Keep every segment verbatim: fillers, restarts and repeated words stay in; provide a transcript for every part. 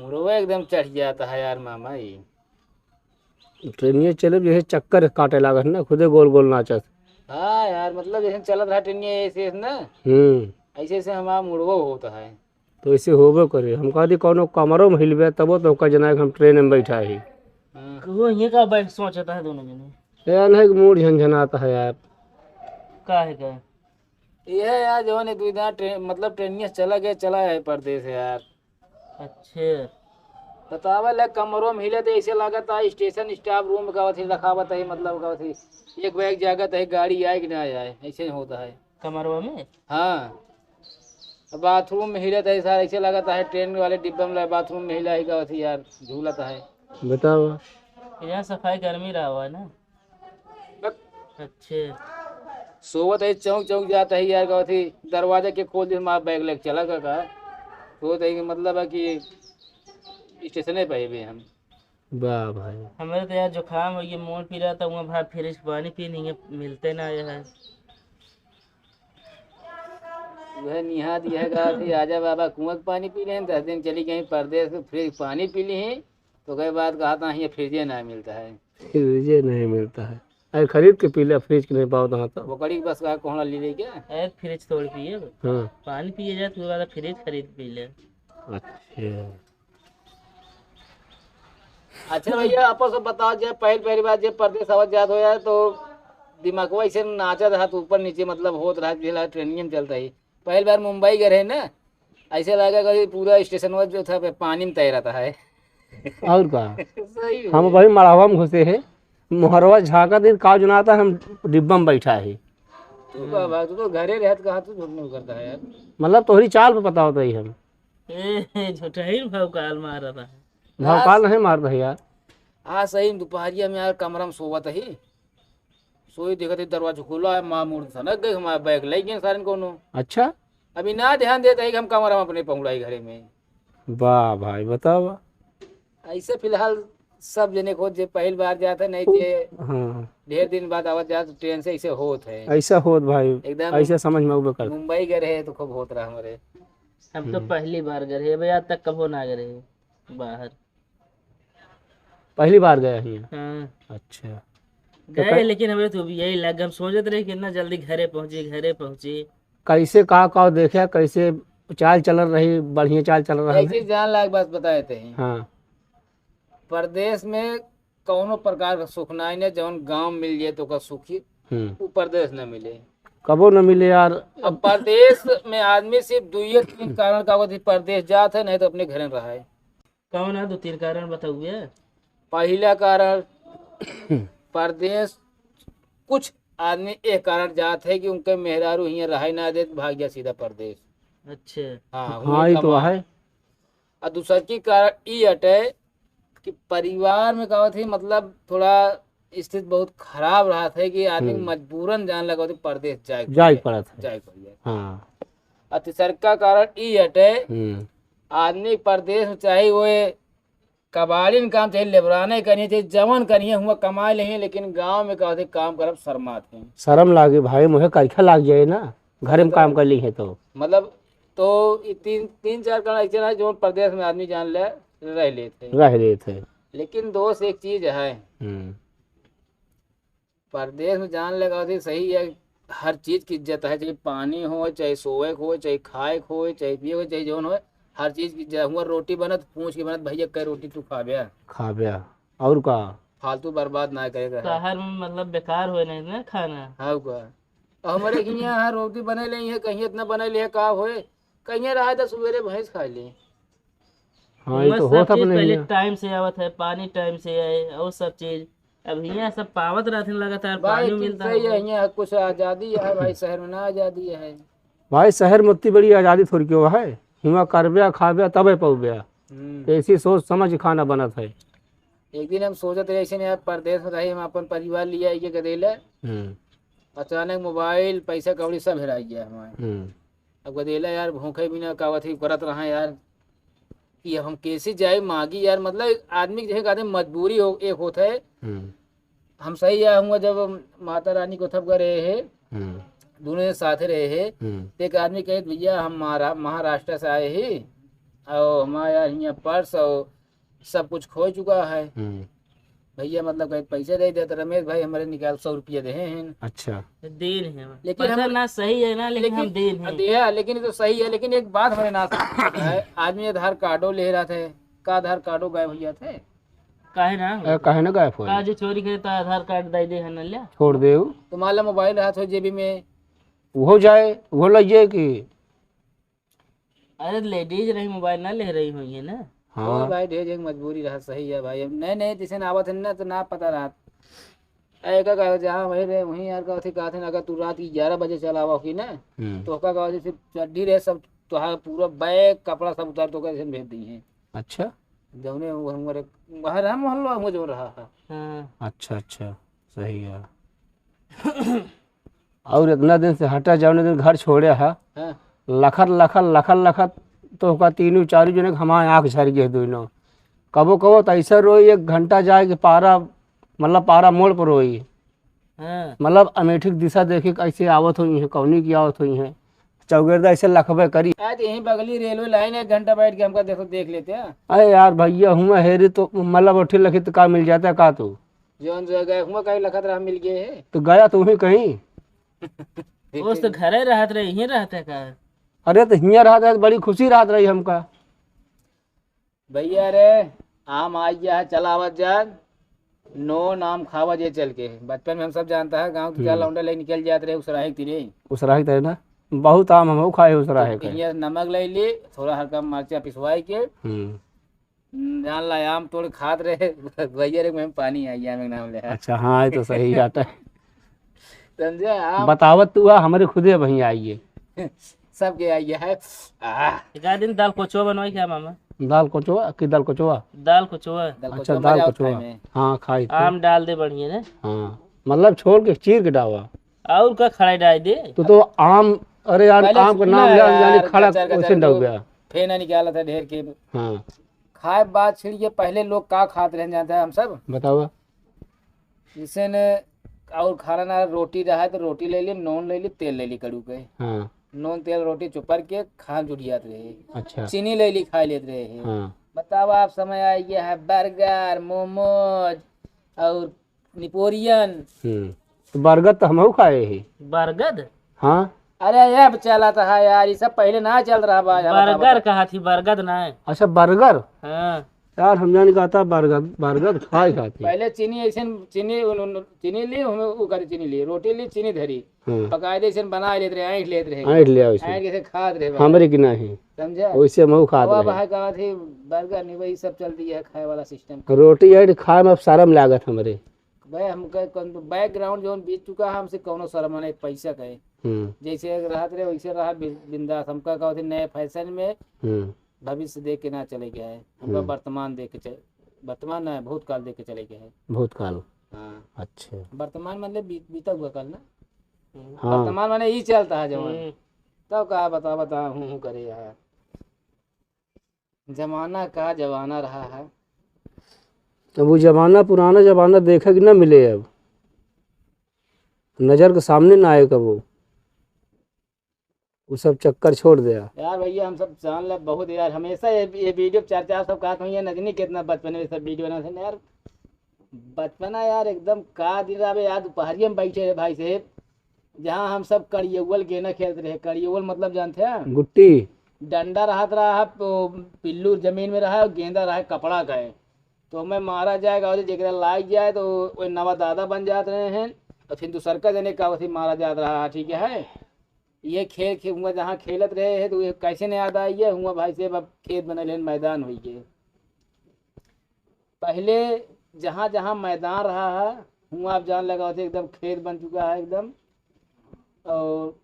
मुड़वा एकदम चढ़ जाता है यार मामा ई। ट्रेनिया चले जैसे चक्कर काटे लागत ना, खुदे गोल गोल नाचत। हाँ यार, मतलब जैसे चलत रहा ट्रेनिया ऐसे ऐसे ना, हम्म। ऐसे ऐसे हमारा मुड़वो होता है। तो ऐसे होबे करे, हम कहती कौनो कमरो में हिलबे तबो तो ओकर जना कि हम ट्रेन में बैठा ही। हाँ। वो ये का बैठ सोचता है दोनों जने? यार नहीं, मूड झनझनाता है यार। का है का? ये है यार, जवन एक दो दिन ट्रेन, मतलब ट्रेनिया चला गया, चला है परदेस यार। अच्छे। बतावे ले कमरो में हिले तो ऐसे लागत है स्टेशन स्टाफ रूम का अथी रखावत है, मतलब का अथी एक बैग जागत है, गाड़ी आए कि ना आए, ऐसे होता है। कमरवा में? हाँ। अब बाथरूम में हिलत है सार, ऐसे लागत है ट्रेन वाले डिब्बा में बाथरूम में हिला है का अथी यार, झूलत है। बताओ। यहाँ सफाई गर्मी रहा हुआ है ना? बक- अच्छे। सोवत है, चौंक चौंक जात है यार, का अथी दरवाजा के खोल दे, हमारा बैग लेके चला गया का। सोवत है कि मतलब है कि स्टेशने पे ही भी हम। वाह भाई। हमारे तो यार जुकाम हो गया, मूड़ पी रहा था, वहाँ भाई फ्रिज पानी पीने के मिलते ना आया है। वह निहाद यह कहा थी, "आजा बाबा कुआं के पानी पी लें।" दस दिन चली गई परदेस, तो फ्रिज पानी पी ली, तो गए बाद कहा था, "ये फ्रिजे ना मिलता है।" फ्रिजे नहीं मिलता है। अरे खरीद के पी ले, फ्रिज के नहीं पाओ तो। वो कड़ी बस का कोहड़ा ले ले क्या? ए, फ्रिज तोड़ पिए। हाँ। पानी पिए जाए, तो बाद फ्रिज खरीद पी ले। अच्छा। अच्छा भैया, आपस में बताओ, जब पहल पहली बार जब परदेस आवत जात हो यार, तो दिमागवा ऐसे नाचत रहा, तो ऊपर नीचे मतलब होत रहा, जो है ट्रेनिंग में चलता ही। पहली बार मुंबई गए रहे ना, ऐसे लगा कि पूरा स्टेशनवा जो था, पे पानी में तैरता है। और का? सही हम में। वही मड़हवा में घुसे हैं, मोहरवा झाँका दिन का जनाता, हम डिब्बा में बैठा है। तू का भाई, तू तो घरे रहत, कहाँ तू झूठ नहीं करता है यार। मतलब तोहरी चाल पे पता होता ही हम। ए, झूठा ही भौकाल मार रहा है। भौकाल आज नहीं मारता है यार। आज सही में दोपहरिया में यार कमरा में सोवत ही। सोई देखत ही दरवाजा खुला है, माँ मुड़ सनक गई, हमारा बैग ले गए सारन कोनो। अच्छा। अभी ना ध्यान देता है कि हम कमरा में अपने पहुँचाई घरे में। वाह भाई, बताओ। ऐसे फिलहाल सब जने को जे पहली बार जाता है, नहीं जे हाँ। ढेर दिन बाद आवत जात ट्रेन से, ऐसे होत है। ऐसा होत भाई, एकदम ऐसा समझ में आवे कर। मुंबई गए रहे तो खूब होत रहा हमारे। हम तो हम्म। पहली बार गए रहे, अबे आज तक कबो ना गए रहे बाहर। पहली बार गया ही? हाँ। अच्छा। तो गए, कै- लेकिन हमें तो भी यही लग, हम सोचत रहे कि इतना जल्दी घरे पहुँची, घरे पहुँची। कैसे का का देखे, कैसे चाल चलन रही, बढ़िया चाल चलन रहा एक है? चीज जान लायक बात बताए थे। हाँ। परदेस में कौनो प्रकार का सुख ना है, जौन गाँव मिल जाए तो का सुखी, हम्म। वो परदेस न मिले। कबो न मिले यार। अब परदेस में आदमी सिर्फ दुइये तीन कारण का वजह परदेस जात है, नहीं तो अपने घरे रहा है। कौन है दो तीन कारण बताउए? पहिला कारण, परदेस कुछ आदमी ए कारण जात है कि उनके मेहरारू हियाँ रहे ना देत, भाग गया सीधा परदेस। अच्छे। हाँ, हाँ, वही ये तो कमा। है। और दूसर की कारण ई अटे कि परिवार में का होत है, मतलब थोड़ा स्थिति बहुत खराब रहत है कि आदमी हम्म। मजबूरन जान लगा होत है परदेस जाए के जाए के पड़े। पड़त है। जाए के पड़े। हाँ। और तीसरका कारण ई हटे, हम्म। आदमी परदेस में चाहे वो कबाड़िन काम, चाहे लेबराने करिए, चाहे जवन करिए, हुआ कमाए लेहिए, लेकिन गाँव में का होत है, काम करब शर्मात हैं। शर्म लागे भाई, मुहे करिखा लाग जाए ना, घरे में काम कर ली है तो। मतलब, तो ये तीन, तीन चार कारण ऐसे ना, जो परदेस में आदमी जान ले, रह लेते हैं। रह लेते हैं। लेकिन दोस्त एक चीज है, हम्म। परदेस में जान लगा होत है, सही है, हर चीज की इज्जत है, चाहे पानी हो, चाहे सोए के हो, चाहे खाए के हो, चाहे पिए के हो, चाहे जौन हो, हर चीज की इज्जत। हुआ रोटी बनत, पूछ के बनत, "भैया, कै रोटी तू खाबे?" खाबे। और का? फालतू बर्बाद ना करे के है। शहर में मतलब बेकार होए नहीं ना खाना। हाँ का? और हमारे हियाँ रोटी बने ले है, कहीं इतना बने ले है, का होए? कहीं रहा तो सवेरे भैंस खा ली। हाँ, ये उनमें तो सब होत चीज अपने पहले हियाँ। टाइम से आवत है, पानी टाइम से आए और सब चीज। अब हियाँ सब पावत रहथिन लगातार, भाई, पानी ठीक मिलता सही है, है। हियाँ कुछ आजादी है भाई, शहर में ना आजादी है। भाई, शहर में उतनी बड़ी आजादी थोड़ी क्यों है, हियाँ करबे, खाबे, तबे पौबे। हम्म। तो ऐसी सोच समझ के खाना बनत है। एक दिन हम सोचत रहे, ऐसे नहीं यार, परदेस में रही, हम अपन परिवार लिया, ये गदेले। हम्म। अचानक मोबाइल, पैसा कौड़ी सब हेराई गया हमारे। हम्म। अब गदेला यार, भूखे बिना का अथी करत रहा यार, कि अब हम कैसे जाए मांगी यार, मतलब एक आदमी के जैसे कहते हैं, मजबूरी हो, एक होत है। हम्म। हम सही आया हुआ, जब माता रानी को थप गए रहे हैं, हम्म। दोनों जने साथे रहे हैं, हम्म। तो एक आदमी कहे, "भैया, हम महारा-, महाराष्ट्र से आए हैं, और हमारा यार हियाँ पर्स और सब कुछ खो चुका है। हम्म। भैया मतलब कहे पैसे दे दे, तो रमेश भाई हमारे निकाल सौ रुपया दे हैं। अच्छा। दे रहे हैं। लेकिन पैसा हम ना सही है ना, लेकिन लेकिन हम दे रहे हैं। दिया, लेकिन ये तो सही है, लेकिन एक बात हमारे ना है, आदमी आधार कार्डो ले रहा था, का आधार कार्डो गायब हो गया था? काहे ना? ए, काहे ना गायब हो? का जो चोरी करे तो आधार कार्ड दे दे है ना, ले। छोड़ दे उ। तुम्हारा मोबाइल रहा था जेबी में। वो जाए, वो लइए कि अरे, लेडीज रही, मोबाइल ना ले रही होई है ना। हाँ। ओ भाई, ढेर एक मजबूरी रहा, सही है भाई। अब नए नए जैसे ना आवत है ना, तो ना पता रहत। ए, का कहे, जहाँ वही रहे, वहीं यार कहते, कहते हैं, अगर तू रात की ग्यारह बजे चला आवा की ना, हम्म। तो का कहे, जैसे चड्ढी रहे सब, तोहार पूरा बैग, कपड़ा सब उतार तो कैसे भेज दी है। अच्छा। जौने वो हमारे बाहर हम मोहल्ला में जो रहा है। हाँ। अच्छा, अच्छा, सही है। और इतना दिन से हटा, जौने दिन घर छोड़े हा, हाँ। लखत, लखत, लखत, लखत, तो ओका तीनों चारों जने के हमार आँख झर गए दोनों। कबो, कबो तो ऐसा रोई, एक घंटा जाए के पारा, मतलब पारा मोड़ पर रोई। हाँ। मतलब अमेठी के दिशा देखी, कैसे आवत होई है, कौनी की आवत होई है। चौगिरदा ऐसे लखबे करी। आज यहीं बगली रेलवे लाइन, एक घंटा बैठ के हमका देखो, देख लेते हैं। अरे यार भैया, हुआ हेरी तो मतलब उठी लखी तो का मिल जाता का तू? जौन जो गए हुआ कहीं लखत रहा, मिल गए है। तो गया तो वहीं कहीं। उस तो घरे रहत रहे, यहीं रहते का? अरे तो हियाँ रहत रहे तो बड़ी खुशी रहत रही हमका। भैया रे, आम आ गया है, चला आवत जा। नोन आम खावा जे चल के। बचपन में हम सब जानता है, गाँव की चार हम्म। लौंडे ले निकल जात रहे उसराहे के तीरे। उसराहे के तीरे ना, बहुत आम हम खाए उसराहे तो के। पिनिया नमक ले ली, थोड़ा हल्का मरचा पिसवाई के। हम्म। जान ला, आम तोड़ खात रहे। भैया रे, मुँह में पानी आ गया, आम के नाम ले। अच्छा, हाँ, ये तो सही बात है। समझे? आम बतावत तू आ, हमरे खुदे वहीं आई है। सबके आई है। आह। एक आध दिन दाल कोचवा बनवाई क्या मामा? दाल कोचवा कि दाल कोचवा? दाल कोचवा। दाल अच्छा, कोचवा दाल मजा आवत कोचवा। खाए में। हाँ, खाई थे। आम डाल दे बढ़िया ने। हाँ, मतलब छोड़ के चीर के डावा। और का खड़ा डाल दे? तू तो आम, अरे यार, पहले आम का सुन नाम ना ले, यार, जाने खड़ा कचर, कचर वैसे डब तो गया। फेना निकाला था ढेर के। हाँ। खाए बाद छिड़िए, पहले लोग का खात रहे जानते हैं हम सब? बतावा। जैसे ने और खाना ना, रोटी रहा है तो रोटी ले ली, नून ले ली, तेल ले ली कड़ू के। हाँ। नून, तेल, रोटी चुपर के खान जुटियात रहे। अच्छा। चीनी ले ली, खा लेत रहे। हाँ। बतावा, आप समय आ गया है बर्गर, मोमोज और निपोरियन। हम्म। तो बरगद तो हमहू खाए ही। बरगद? हाँ। अरे, ये अब चलत है यार, ये सब पहले ना चल रहा बा, बता, बर्गर बता। कहा थी, बरगद ना है। अच्छा, बर्गर? हाँ। यार, हम जान कहता बरगद, बरगद खाए खाती। पहले चीनी ऐसे चीनी, उन, उन, चीनी ली, हमें वो करे चीनी ली, रोटी ली, चीनी धरी। हाँ। पकाए दे, ऐसे बना लेत रहे, ऐंठ लेत रहे। ऐंठ लिया वैसे। ऐंठ के खात रहे बा। हमरे की नहीं। समझा? वैसे हमहू खात अब रहे। भाई कहा थी, बर्गर नहीं, वही सब चल दिया है खाए वाला सिस्टम। रोटी ऐंठ खाए में अब शर्म लागत हमरे। भाई, हमका कौन तो बैकग्राउंड जौन बीत चुका है, हमसे कौनो शर्म नहीं, पैसा का है। हम्म। जैसे रहत रहे, वैसे रहा बि-, बिंदास। हमका कहते नए फैशन में हम्म। भविष्य देख के ना चले गया है, हमका हम्म। वर्तमान देख के चल-, वर्तमान ना है, भूतकाल देख के चले गया है। भूतकाल। हाँ। अच्छा। वर्तमान मतलब बी-, बीता हुआ काल ना। हम्म। हाँ। वर्तमान माने ई चलता है जवान। हम्म। तब कहा बता, बता, हूँ, हूँ करे यार। जमाना का जमाना रहा है। अब वो जमाना, पुराना जमाना देखे के ना मिले अब, नजर के सामने ना आए कबो। वो सब चक्कर छोड़ दे। यार भैया, हम सब जान ले बहुत यार, हमेशा ये, ये वीडियो चर्चा सब कहत हुई है, नजनी कितना बचपन में सब वीडियो बनाते थे यार। बचपना यार एकदम का दिन रहा यार, दोपहरिया में बैठे रहे भाई साहब, जहाँ हम सब कड़ियौल गेना खेलत रहे। कड़ियौल मतलब जानते हैं? गुट्टी। डंडा रहत रहा है, वो पिल्लू जमीन में रहा है, गेंदा रहा है कपड़ा का है। तो हमें मारा जाएगा और जेकरा लाग जाए तो वो नवा दादा बन जात रहे हैं। और फिर दूसर का जने का वैसे मारा जात रहा है, ठीक है। ये खेल खे-, हुआ जहाँ खेलत रहे हैं तो ये कैसे नहीं याद आई है, हुआ भाई से अब खेत बनल है, मैदान हुई है। पहले जहाँ जहाँ मैदान रहा है, हुआँ आप जान लगाओ थे एकदम खेत बन चुका है एकदम। और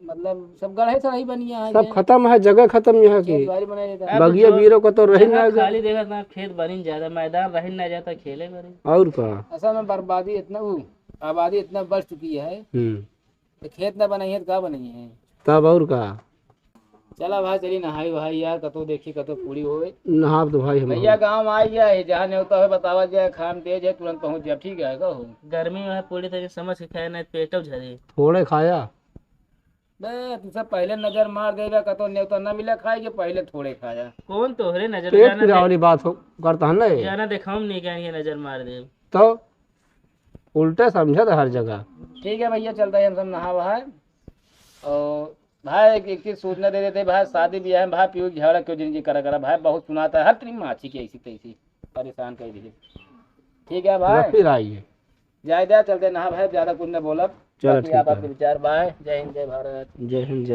मतलब सब गढ़े सड़ाई बन गया है सब जे। खत्म है, जगह खत्म यहाँ की। खेत बाड़ी बनाए रहता है। अब बगिया जो बीरो को तो रही जगह ना गया। खाली देखा ना, खेत बनी ज्यादा, मैदान रही ना जाता, खेले बनी। और का? असल में बर्बादी इतना, ऊ, आबादी इतना बढ़ चुकी है, हम्म। तो खेत ना बनाई है तो का बनाई है? तब और का? चला भाई, चली नहाई वहाई यार, कतो देखी, कतो पूरी होए। नहाब तो भाई हम भैया हो। गाँव में आई जाए, जहाँ न्योता होए बतावा जाए, खाम तेज है, तुरंत पहुँच जाए, ठीक है, का हो? गर्मी में है, पूरी तरीके से समझ के खाए, नहीं पेटो झरे। थोड़े खाया। बे, तू सब पहले नजर मार देबे, कतो नेवता ना मिले खाए के, पहले थोड़े खाया। कौन तोहरे नजर पेट जाना पिरावली दे-, बात हो, करता है ना ये। जाना देखा हम नहीं कहेंगे नजर मार दे। तो उल्टे समझत हर जगह। ठीक है भैया, चलता है हम सब नहा वहा। और भाई, एक, एक चीज सूचना दे देते भाई, शादी ब्याह में भाई पियो झगड़ा क्यों जिंदगी करा करा भाई, बहुत सुनाता है हर तरी माछी की ऐसी तैसी, परेशान कर दीजिए। ठीक है भाई, फिर आइए। जाए दे, चलते नहा भाई, ज्यादा कुछ न बोलब। चलो, बाकी ठीक आप है। आपके विचार। बाय, जय हिंद, जय भारत। जय हिंद, जय